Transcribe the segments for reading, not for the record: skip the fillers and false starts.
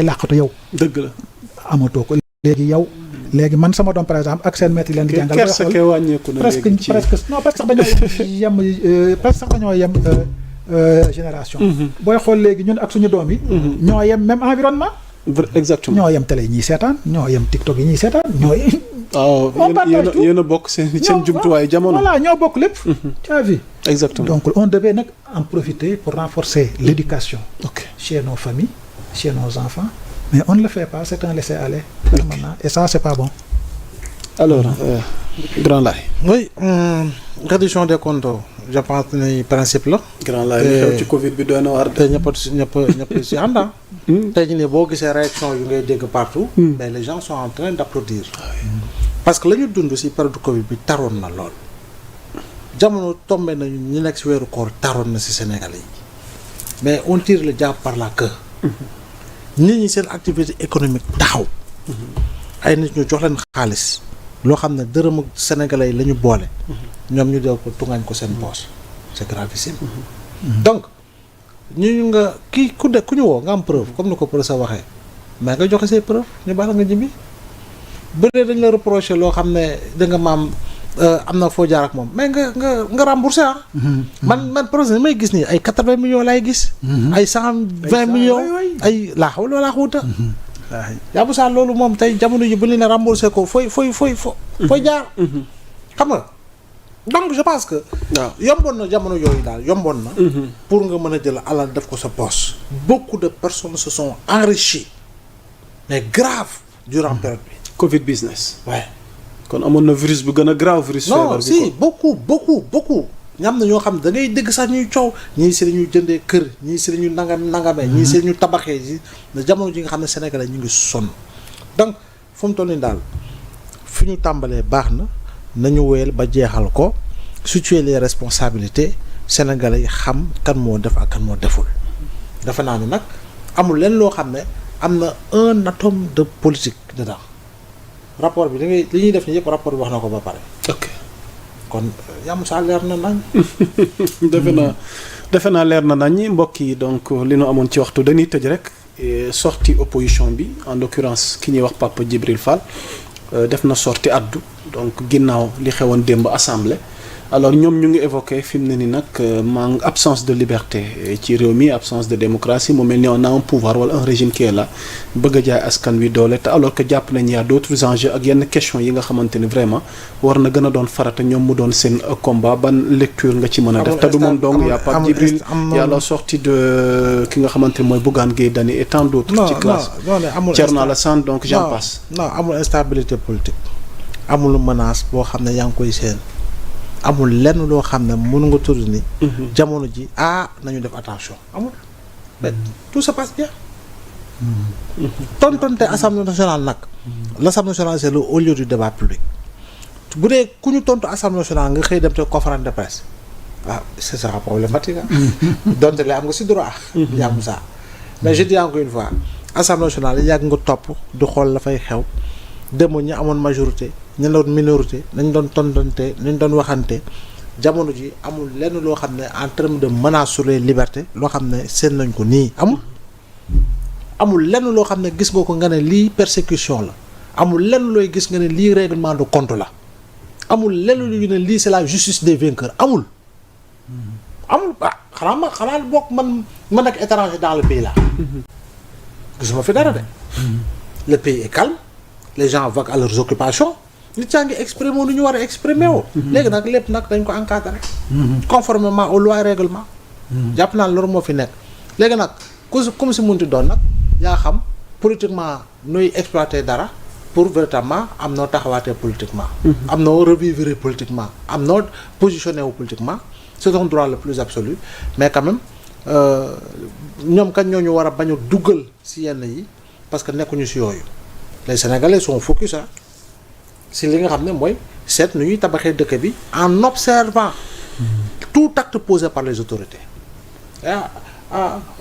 làqatu yow. dëgg la amatoo ko léegi yow. léegi man sama doom par exemple ak seen maître yi leen di jàngal. kersa ke wàññeeku na léegi ci presque sax dañoo yem génération. booy xool léegi ñun ak suñu doom yi. ñoo yem même environnement. exactement ñoo yem télé yi ñuy seetaan ñoo yem TikTok yi ñuy seetaan ñoo. waaw yéen a bokk seen jumtuwaayu jamono. voilà ñoo bokk lépp. tu as vu. exactement donc on devait nag en profiter pour renforcer l'éducation. Chez nos familles chez nos enfants. mais on ne le fait pas c'est un laisser-aller permanent et ça c'est pas bon. alors Grand Laye. oui réduction des comptes je pense ni principe la. Grand Laye li xew ci Covid bi doy na waar. te ñëpp si ànd ah. tey jii nii boo gisee réaction yu ngay dégg partout. mais les gens sont en train d'applaudir. parce que la ñu dund si période Covid bi taroon na lool. jamono tombé nañu ñu nekk si weeru koor taroon na si Sénégalais yi mais on tire le diable par la queue. nit ñi seen activité économique taxaw. ay nit ñu jox leen xaalis. loo xam ne dërëm ak sénégalais yi la ñu boole. ñoom ñu dee ko tungaañ ko seen poche. c'est gravissime. donc ñu nga kii ku ñu woo nga am preuve comme ni ko professeur waxee mais nga joxe say preuve ñu baax la nga jëmmi. bu dee dañ la reprocher loo xam ne da nga maam am na foo jaar ak moom mais nga remboursé ah. man projet may gis nii ay 80 millions laay gis. ay 120 millions ay laa xaw laa xuuta. yaa bu saa loolu moom tey jamono ji bu ñu ne remboursé ko fooy jaar. xam nga donc je pense que. waaw yomboon na jamono yooyu daal yomboon na. pour nga mën a jël alal def ko sa poche. beaucoup de personnes se sont enrichies mais grave durant période bi. Covid business. waaye. kon amoon na virus bu gën a grave virus. non si beaucoup. ñam na ñoo xam ne da ngay dégg sax ñuy coow ñii si la ñuy jëndee kër ñii si la ñu nangamee ñii si la ñu tabaxee si jamono ji nga xam ne Sénégalais ñu ngi sonn donc fu mu toll nii daal fi ñu tàmbalee baax na nañu wéyal ba jeexal ko situer les responsabilités Sénégalais yi xam kan moo def ak kan moo deful. dafa naa ne nag amul leen loo xam ne am na un atome de politique dedans rapport bi li ñuy def ni yëpp rapport bi wax na ko ba pare. ok. kon yamu saa leer na nañ. defe naa leer na nañ mbokk yi donc li nu amoon ci waxtu dañuy tëj rek sortie opposition bi en l'occurrence ki ñuy wax Papa Djibril Fall def na sortie addu donc ginnaaw li xewoon démb assemblée alors ñoom ñu ngi évoqué fi mu ne ni nag manque absence de liberté ci réew mi absence de démocratie mu mel ni on a un pouvoir wala un régime qui est là bëgg a jaay askan wi doole te alors que jàpp nañ y a d'autres enjeux ak yenn questions yi nga xamante ni vraiment war na gën a doon farata ñoom mu doon seen combat ban lecture nga ci mën a def te du moom dong y a Pape Djibril y a la sortie de ki nga xamante ni mooy Bougane Gueye Dany et tant d'autres ci classe Thierno Alassane donc j'en passe non amul instabilité politique amul menace boo xam ne yaa ngi koy seen amul lenn loo xam ne mën nga tudd ni jamono ji nañu def attention amul mais tout se passe bien tontonte assemblée nationale nag l'assemblée nationale c'est le haut lieu du débat public bu dee ku ñu tontu assemblée nationale nga xëy dem te conférence de presse ce sera problématique donte la am nga si droit yàggu saa mais je dis encore une fois assemblée nationale yàgg nga topp du xool la fay xew demoo ñu amoon majorité ñu doon minorité nañ doon tontonte nañ doon waxante jamono ji amul lenn loo xam ne en termes de menace sur les libertés loo xam ne seen nañ ko nii amul lenn loo xam ne gis nga ko nga ne lii persécution la amul lenn looy gis nga ne lii règlement de compte la amul lenn lu ne lii c'est la justice des vainqueurs amul xanaa bokk man ak étranger dans le pays là gisuma fi dara de le pays est calme les gens vaquent à leurs occupations nit yaa ngi exprimer nu ñu war a exprimer woo léegi nag lépp nag dañ ko encadrer conformément aux lois et règlements jàpp naa loolu moo fi nekk léegi nag comme si munti doon nag yaa xam politiquement nuy exploiter dara pour véritablement am noo taxawaatee politiquement am noo revivre politiquement am noo positionné wu politiquement c'est ton droit le plus absolu mais quand même ñoom kañ ñoo ñu war a bañ a duggal si yenn yi parce que nekkuñu si yooyu les Sénégalais sont focus si li nga xam ne mooy seet nu ñuy tabaxee dëkk bi en observant tout acte posé par les autorités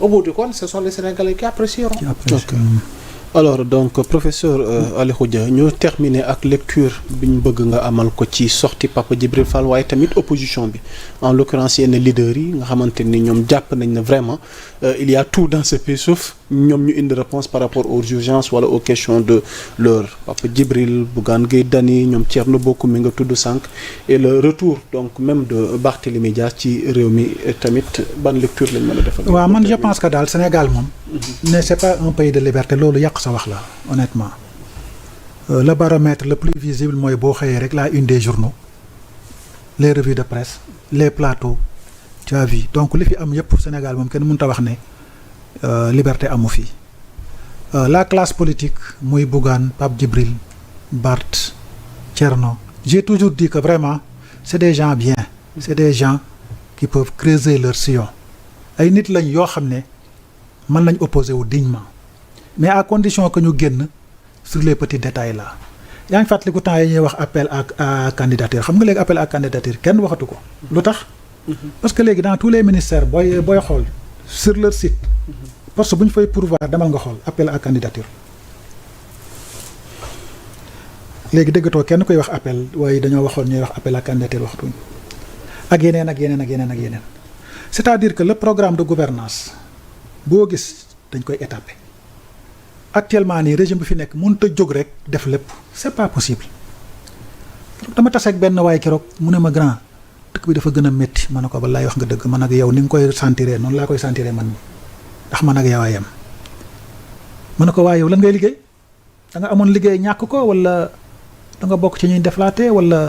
au bout du compte ce sont les Sénégalais qui apprécieront. alors donc professeur Ali Khoudia ñu terminer ak lecture bi ñu bëgg nga amal ko ci sortie Papa Djibril Fall waaye tamit opposition bi en l'occurrence yenn leaders yi nga xamante ni ñoom jàpp nañ ne vraiment il y a tout dans ce pays sauf ñoom ñu indi réponse par rapport aux urgences wala aux questions de l'heure Papa Djibril Bougane Gueye Dany ñoom Thierno Bocoum mi nga tudd sànq et le retour donc même de Barthélémy Dias ci réew mi tamit ban lecture lañ mën a defal. waaw man je pense que daal Sénégal moom. ne c'est pas un pays de liberté loolu yàq sa wax la honnêtement. Le baromètre le plus visible mooy boo xëyee rek la une des journaux les revues de presse les plateaux tu as vu donc li fi am yëpp Sénégal moom kenn mënut a wax ne liberté amu fi la classe politique muy Bougane Pape Djibril Bart Thierno j'ai toujours dit que vraiment c'est des gens bien c'est des gens qui peuvent creuser leur sillon ay nit lañ yoo xam ne mën nañ opposer wu dignement mais à condition que ñu génn sur les petits détails là yaa ngi fàttaliku temps yi ñuy wax appel à candidature xam nga léegi appel à candidature kenn waxatu ko lu tax parce que léegi dans tous les ministères booy xool sur leur site parce que bu ñu fay pourvoir demal nga xool appel à candidature léegi déggatoo kenn koy wax appel waaye dañoo waxoon ñuy wax appel à candidature waxatuñ ak yeneen ak yeneen ak yeneen ak yeneen c'est-à-dire que le programme de gouvernance boo gis dañ koy étaper actuellement nii régime bi fi nekk mënut a jóg rek def lépp c'est pas possible dama tase ak benn waaye keroog mu ne ma grand dëkk bi dafa gën a métti ma ne ko wallaay wax nga dëgg man ak yow ni nga koy sentiree noonu laa koy sentiree man mi ndax man ak yow a yem ma ne ko waaye yow lan ngay liggéey da nga amoon liggéey ñàkk ko wala da nga bokk ci ñuy deflaate wala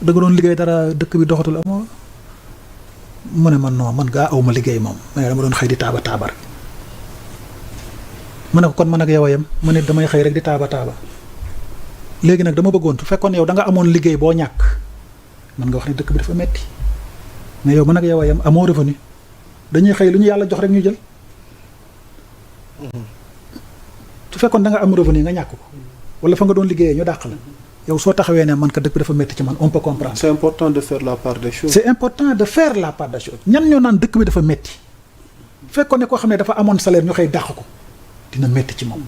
da nga doon liggéey dara dëkk bi doxatul amoo mu ne man non man gaa aw ma liggéey moom mais dama doon xëy di taaba taabar ma ne ko kon man ak yow a yem ma ne damay xëy rek di taaba léegi nag dama bëggoon su fekkoon yow da nga amoon liggéey boo ñàkk man nga wax ne dëkk bi dafa metti mais yow man ak yow a yem amoo revenu dañuy xëy lu ñu yàlla jox rek ñu jël su fekkoon da nga am revenu nga ñàkk ko wala fa nga doon liggéeyee ñu dàq la yow soo taxawee ne man ka dëkk bi dafa metti ci man on peut comprendre. c'est important de faire la part des choses. c'est important de faire la part des choses ñan ñoo naan dëkk bi dafa metti fekkoon ne koo xam ne dafa amoon salaire ñu xëy dàq ko dina metti ci moom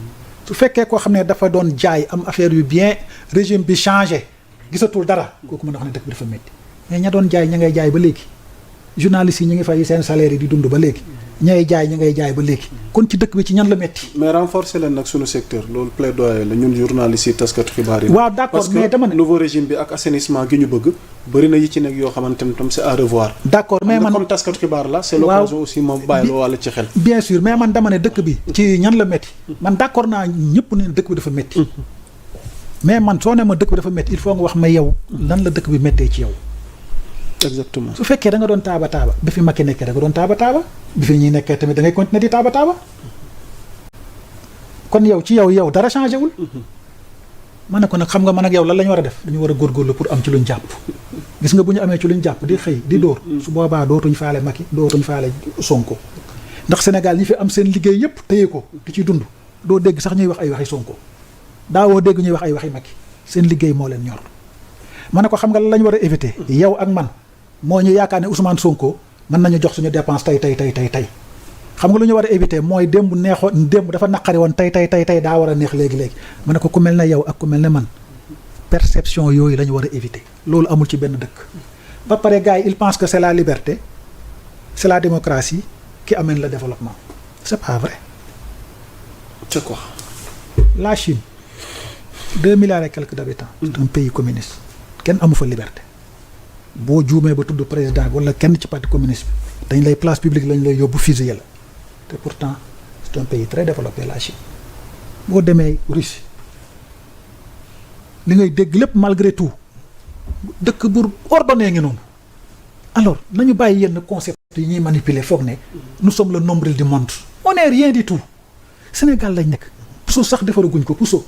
su fekkee koo xam ne dafa doon jaay am affaire yu bien régime bi changé gisatul dara kooku mën a wax ne dëkk bi dafa metti mais ña doon jaay ña ngay jaay ba léegi journalistes yi ñu ngi fay seen salaire yi di dund ba léegi ñay jaay ña ngay jaay ba léegi kon ci dëkk bi ci ñan la metti mais renforcer leen nag suñu secteur loolu plaidoyer la ñun journalistes yi taskatu xibaar yi. waaw d'accord mais dama ne nouveau régime bi ak assainissement gi ñu bëgg bëri na yi ci nekk yoo xamante ne tam c'est à revoir. d'accord mais man comme taskatu xibaar la c'est l'occasion aussi moom bàyyi loo wàlla ci xel. bien sûr mais man dama ne dëkk bi ci ñan la metti man d'accord naa ñëpp ne dëkk bi dafa metti mais man soo ne ma dëkk bi dafa metti il faut nga wax ma yow lan la dëkk bi mettee ci yow. exactement su fekkee da nga doon taaba bi fi Macky nekkee da nga doon taaba bi fi ñuy nekkee tamit da ngay continuer di taaba kon yow ci yow dara changé wul. ma ne ko nag xam nga man ak yow lan la ñu war a def dañu war a góorgóorlu pour am ci luñ jàpp gis nga bu ñu amee ci luñ jàpp di xëy di dóor su boobaa dootuñ faale Macky dootuñ faale Sonko ndax Sénégal ñi fi am seen liggéey yépp téye ko di ci dund doo dégg sax ñuy wax ay waxi Sonko daawoo dégg ñuy wax ay waxi Macky seen liggéey moo leen ñor ma ne ko xam nga lan la ñu war a éviter yow ak man moo ñu yaakaar ne Ousmane Sonko mën nañu jox suñu dépense tey xam nga lu ñu war a éviter mooy démb dafa naqari woon tey daa war a neex léegi ma ne ko ku mel ne yow ak ku mel ne man perception yooyu la ñu war a éviter loolu amul ci benn dëkk ba pare gars yi ils pensent que c'est la liberté c'est la démocratie qui amène le développement c'est pas vrai. c'est quoi? La Chine 2 milliards et quelques d'habitants. C'est un pays communiste kenn amu fa liberté boo juumee ba tudd président wala kenn ci parti communiste bi dañ lay place publique lañ lay yóbbu fusillé la te pourtant c'est un pays très développé la Chine boo demee Russie li ngay dégg lépp malgré tout dëkk bu ordonné ngi noonu alors nañu bàyyi yenn concept yi ñuy manipuler foog ne nous sommes le nombril du monde on n'est rien du tout Sénégal lañ nekk puso sax defaraguñ ko puso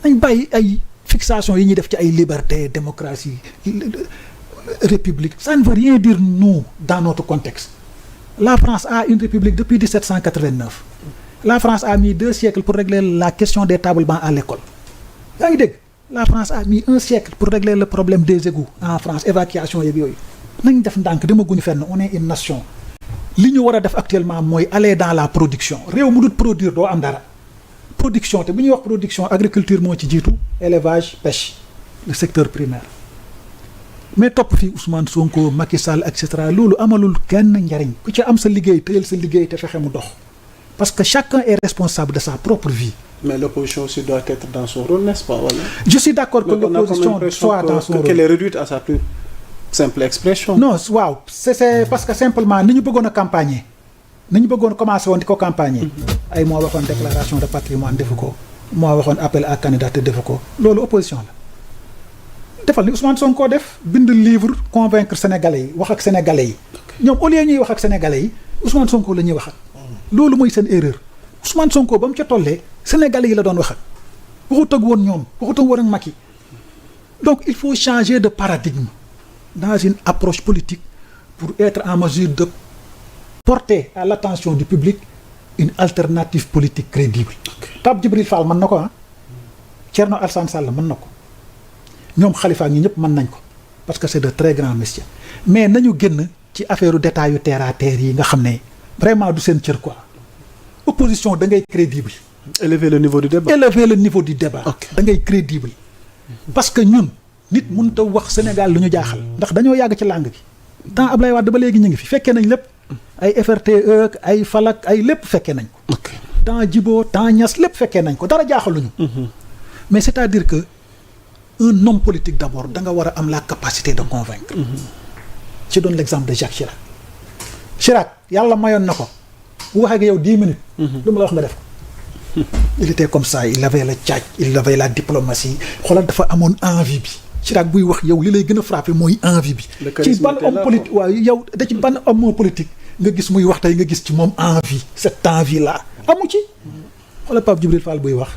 nañ bàyyi ay fixation yi ñuy def ci ay liberté démocratie république ça ne veut rien dire nous dans notre contexte. La France a une république depuis 1789 la France a mis 2 siècles pour régler la question des tables bancs à l'école yaa ngi dégg la France a mis 1 siècle pour régler le problème des égouts en France évacuation yeeg yooyu nañ def ndànk demaguñu fenn on est une nation li ñu war a def actuellement mooy aller dans la production réew mu dul produire doo am dara production te bu ñuy wax production agriculture moo ci jiitu élevage pêche le secteur primaire mais topp fii Ousmane Sonko Macky Sall et cetera loolu amalul kenn njariñ ku ci am sa liggéey téyel sa liggéey te fexe mu dox parce que chacun est responsable de sa propre vie. Mais l'opposition aussi doit être dans son rôle, n'est-ce pas? Voilà. Je suis d'accord que Donc, on a l'opposition comme soit l'impression dans son rôle. qu'elle est réduite à sa plus simple expression. Non waaw c'est parce que simplement ni ñu bëggoon a campagner ni ñu bëggoon commencé woon di ko campagner ay moo waxoon déclaration de patrimoine defu ko moo waxoon appel à candidature defu ko loolu opposition la defal ni Ousmane Sonko def bind livre convaincre sénégalais yi wax ak sénégalais yi ñoom au lieu ñuy wax ak sénégalais yi Ousmane Sonko la ñuy wax ak loolu mooy seen erreur Ousmane Sonko ba mu ca tollee sénégalais yi la doon wax ak waxut ak woon ñoom waxut ak woon ak Macky donc il faut changer de paradigme dans une approche politique pour être en mesure de porter à l'attention du public une alternative politique crédible. Pape Djibril Fall mën na ko Thierno Alassane Sall mën na ko ñoom Khalifa ñi ñëpp mën nañ ko parce que c'est de très grands messieurs mais nañu génn ci affaire détail yu terre à terre yi nga xam ne vraiment du seen cër quoi opposition da ngay crédible. Élever le niveau du débat. Élever le niveau du débat. Da ngay crédible parce que ñun. nit mënut a wax Sénégal lu ñu jaaxal ndax dañoo yàgg ci langue bi temps Ablaye Wade ba léegi ñu ngi fi fekkee nañ lépp ay FRTE ay Falak ay lépp fekkee nañ ko temps Djibo temps Niass lépp fekkee nañ ko dara jaaxaluñu mais c'est-à-dire que un homme politique d'abord da nga war a am la capacité de convaincre je donne l'exemple de Jacques Chirac Chirac yàlla mayoon na ko bu waxee ak yow 10 minutes lu mu la wax nga def ko il était comme ça il avait le tchatch il avait la diplomatie xoolal dafa amoon envie bi Chirac buy wax yow li lay gën a frappé mooy envie bi ci ban homme politique waaw yow da ci ban homme politique nga gis muy wax tey nga gis ci moom envie cette envie là amu ci xoolal Pape Djibril Fall buy wax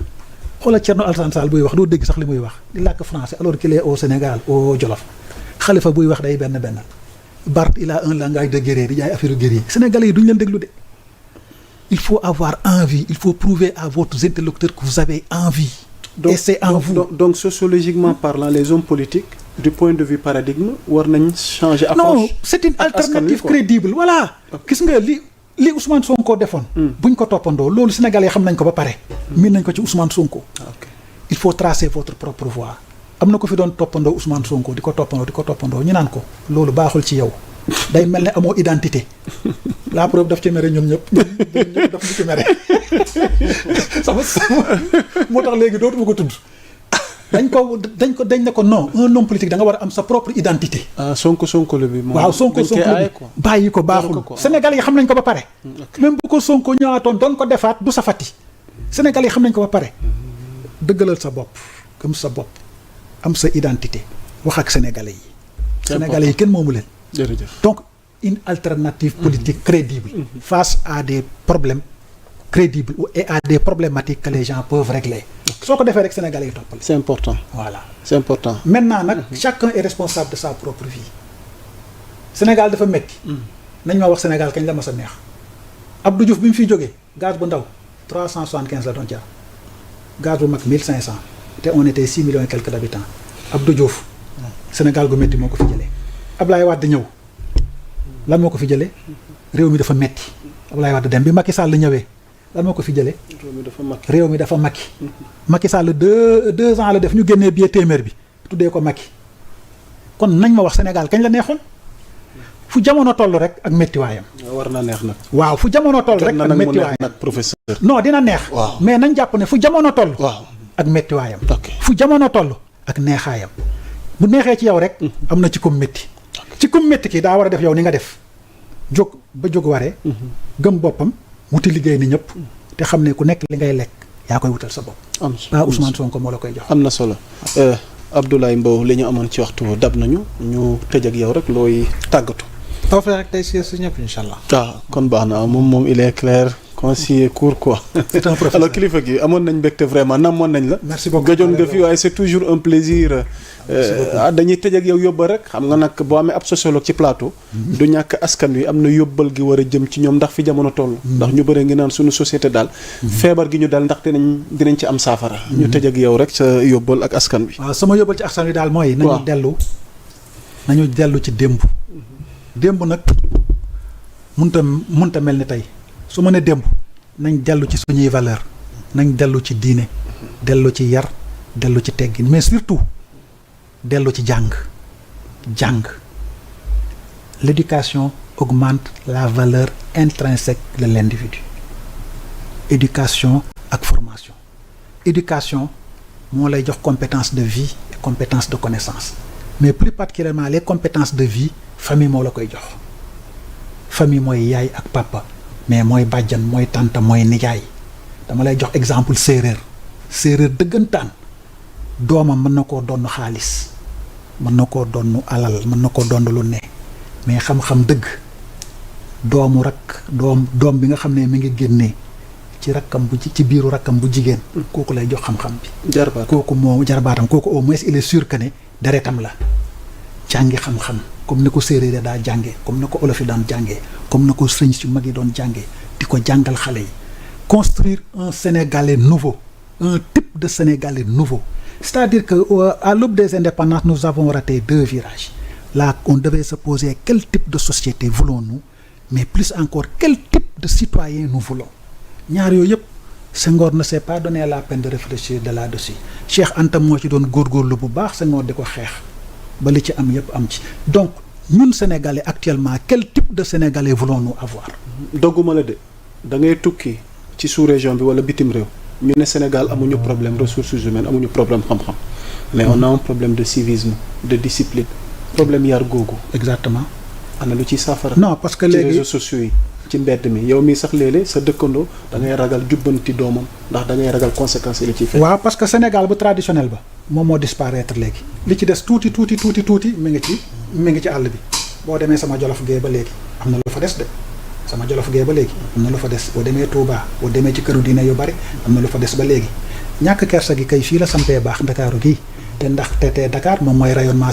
xoolal Thierno Alassane Sall buy wax doo dégg sax li muy wax di làkk français alors qu'il est au Sénégal au Jolof Khalifa buy wax day benn Barth il a un langage de guerrier di jaay affaire guerrier sénégalais yi duñu leen déglu de il faut avoir envie il faut prouver à votre interlocuteur que vous avez envie. Et c'est en vous. Donc sociologiquement parlant les hommes politiques du point de vue paradigme war nañ changer approche. Non c'est une alternative crédible voilà. gis nga li Ousmane Sonko defoon. buñ ko toppandoo loolu sénégalais xam nañ ko ba pare. miin nañ ko ci Ousmane Sonko. Il faut tracer votre propre voie. am na ko fi doon toppandoo Ousmane Sonko di ko toppandoo ñu naan ko loolu baaxul ci yow day mel ne amoo identité la preuve daf ci mere ñoom ñëpp daf ñu ci mere sama moo tax léegi dootuma ko tudd dañ ne ko non un homme politique da nga war a am sa propre identité. Sonko la bi moom waaw Sonko bàyyi ko baaxul Sénégal yi xam nañ ko ba pare. même bu ko Sonko ñëwaatoon doon ko defaat du safati Sénégal yi xam nañ ko ba pare dëggalal sa bopp gëm sa bopp am sa identité wax ak sénégalais yi. sénégalais yi kenn moomu leen. jërëjëf donc une alternative politique crédible face à des problèmes crédibles et à des problématiques que les gens peuvent régler. soo ko defee rek sénégalais yi toppale. c'est important. Voilà c'est important. maintenant nag chacun est responsable de sa propre vie. Sénégal dafa metti nañ ma wax Sénégal kañ la ma sa neex. Abdou Diouf bi mu fiy jógee gaz bu ndaw 375 la doon jar gaz bu mag 1500 te on était 6 millions et quelques d'habitants Abdou Diouf Sénégal gu metti moo ko fi jëlee. Ablaye Wade ñëw lan moo ko fi jëlee réew mi dafa metti Ablaye Wade dem bi Macky Sall ñëwee lan moo ko fi jëlee réew mi dafa Macky Macky Sall deux ans la def ñu génnee billet téeméer bi tuddee ko Macky kon nañ ma wax Sénégal kañ la neexoon fu jamono toll rek ak méttiwaayam. war na neex nag. waaw fu jamono toll rek ak méttiwaayam nag professeur. non dina neex. waaw mais nañ jàpp ne fu jamono toll. waaw ak méttiwaayam. ok fu jamono toll ak neexaayam bu neexee ci yow rek. am na ci kum métti. ci kum métti kii daa war a def yow ni nga def jóg ba jóg waree. gëm boppam wuti liggéey ni ñëpp. te xam ne ku nekk li ngay lekk yaa koy wutal sa bopp. am ba Ousmane Sonko moo la koy jox. am na solo Abdoulaye Mbow li ñu amoon ci waxtu dab nañu ñu tëj ak yow rek looy tàggatu. tawfeex ak tey si ñëpp incha allah. waaw kon baax na moom il est clair concis et court quoi. c'est un professeur alors kilifa gi amoon nañ mbégte vraiment namoon nañ la. merci beaucoup gëjoon nga fi waaye c'est toujours un plaisir. dañuy tëj ak yow yóbbal rek xam nga nag boo amee ab sociologue ci plateau. du ñàkk askan wi am na yóbbal gi war a jëm ci ñoom ndax fi jamono toll. ndax ñu bëre ngi naan suñu société daal. feebar gi ñu daal ndax dinañ ci am saafara. ñu tëj ak yow rek sa yóbbal ak askan wi. waaw sama yóbbal ci askan wi daal mooy. nañu dellu ci démb. démb nag munta mel ni tey su ma ne démb nañ dellu ci suñuy valeur nañ dellu ci diine dellu ci yar dellu ci teggin mais surtout dellu ci jàng l'éducation augmente la valeur intrinsèque de l'individu éducation ak formation. Éducation moo lay jox compétence de vie et compétence de connaissance mais plus particulièrement les compétences de vie famille moo la koy jox famille mooy yaay ak papa mais mooy bàjjan mooy tante mooy nijaay dama lay jox exemple séeréer dëggantaan doomam mën na koo donn xaalis mën na koo donn alal mën na koo donn lu ne mais xam-xam dëgg doom bi nga xam ne mi ngi génnee ci rakkam ci biiru rakkam bu jigéen kooku lay jox xam-xam bi kooku moo jarbaatam kooku au moins il est sûr que ne deretam la jàngi xam-xam comme ni ko séeréer daa jàngee comme ni ko olof yi daan jàngee comme ni ko sëñ si mag yi doon jàngee di ko jàngal xale yi construire un Sénégalais nouveau un type de Sénégalais nouveau c'est-à-dire que à l'aube des indépendances nous avons raté 2 virages là on devait se poser quel type de société voulons-nous mais plus encore quel type de citoyen nous voulons ñaar yooyu yëpp Senghor ne s'est pas donné la peine de réfléchir de là-dessus Cheikh Anta moo ci doon góorgóorlu bu baax Senghor di ko xeex ba li ci am yëpp am ci donc ñun Sénégalais actuellement quel type de Sénégalais voulons-nous avoir. dogguma la de da ngay tukki ci sous-région bi wala bitim réew ñu ne Sénégal amuñu problème ressources humaines amuñu problème xam-xam mais on a un problème de civisme de discipline problème yar googu. exactement. ana lu ciy saafara. non parce que léegi ci réseaux sociaux yi ci mbedd mi yow mii sax léeg-léeg sa dëkkandoo da ngay ragal jubbanti doomam ndax da ngay ragal conséquences yi la ciy fekk. waaw parce que Sénégal bu traditionnel ba moom moo disparaître léegi li ci des tuuti mi ngi ci àll bi boo demee sama Jolof gee ba léegi am na lu fa des de sama Jolof gee ba léegi am na lu fa des boo demee Touba boo demee ci këru diine yu bari am na lu fa des ba léegi ñàkk kersa gi kay fii la sampee baax Ndakaaru gii te ndax te Dakar moom mooy rayonnement